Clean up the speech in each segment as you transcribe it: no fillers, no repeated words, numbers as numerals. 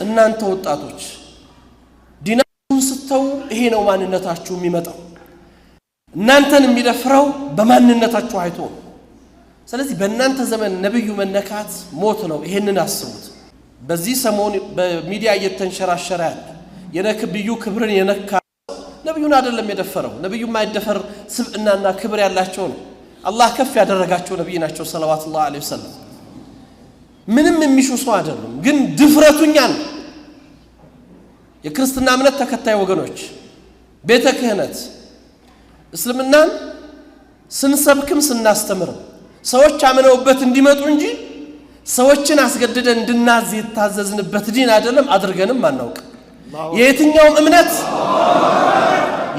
እናንተ ወጣቶች ዲናችሁን ስተው ይሄ ነው ማንነታችሁ የሚመጣው። እናንተን የሚደፍረው በማንነታችሁ አይቶ ነው። ስለዚህ በእናንተ ዘመን ነብዩ መነካት ሞት ነው። ይሄንን አስቡት። በዚህ ሰሞን በሚዲያ እየተንሸራሸረ ያለ የነብዩ ክብርን የነካ ነብዩን አይደለም የደፈረው። ነብዩ የማይደፈር ስብዕናና ክብር ያላቸው ነው። አላህ ከፍ ያደረጋቸው ነብይ ናቸው ሰለዋቱላህ ዐለይሂ ወሰለም። ምንም የሚሹ ሰው አይደሉም። ግን ድፍረቱኛ ነው። የክርስትና እምነት ተከታይ ወገኖች፣ ቤተ ክህነት እስልምናን ስንሰብክም ስናስተምርም ሰዎች አምነውበት እንዲመጡ እንጂ ሰዎችን አስገድደን እንድናዝ የታዘዝንበት ዲን አይደለም፣ አድርገንም አናውቅ።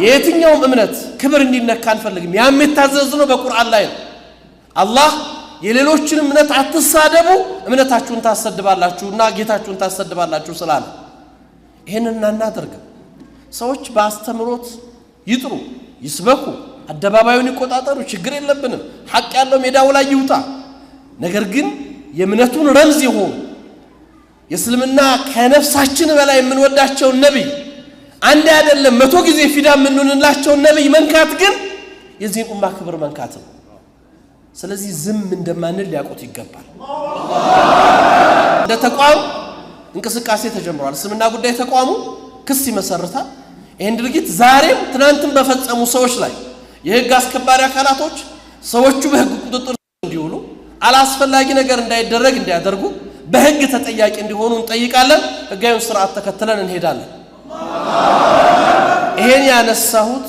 የየትኛውም እምነት ክብር እንዲነካ አንፈልግም። ያም የታዘዝነው በቁርአን ላይ ነው። አላህ የሌሎችን እምነት አትሳደቡ፣ እምነታችሁን ታሰድባላችሁ እና ጌታችሁን ታሰድባላችሁ ስላለ ይህንን አናደርግም። ሰዎች በአስተምሮት ይጥሩ፣ ይስበኩ፣ አደባባዩን ይቆጣጠሩ፣ ችግር የለብንም። ሐቅ ያለው ሜዳው ላይ ይውጣ። ነገር ግን የእምነቱን ረምዝ የሆኑ፣ የእስልምና ከነፍሳችን በላይ የምንወዳቸውን ነቢይ፣ አንድ አይደለም 100 ጊዜ ፊዳ የምንሆንላቸውን ነቢይ መንካት ግን የዚህን ኡማ ክብር መንካት ነው። ስለዚህ ዝም እንደማንል ሊያውቁት ይገባል። እንደ ተቋም እንቅስቃሴ ተጀምሯል። እስልምና ጉዳይ ተቋሙ ክስ ይመሰርታል። ይህን ድርጊት ዛሬም ትናንትም በፈጸሙ ሰዎች ላይ የህግ አስከባሪ አካላቶች ሰዎቹ በህግ ቁጥጥር እንዲውሉ፣ አላስፈላጊ ነገር እንዳይደረግ እንዲያደርጉ፣ በህግ ተጠያቂ እንዲሆኑ እንጠይቃለን። ህጋዊውን ስርዓት ተከትለን እንሄዳለን። ይሄን ያነሳሁት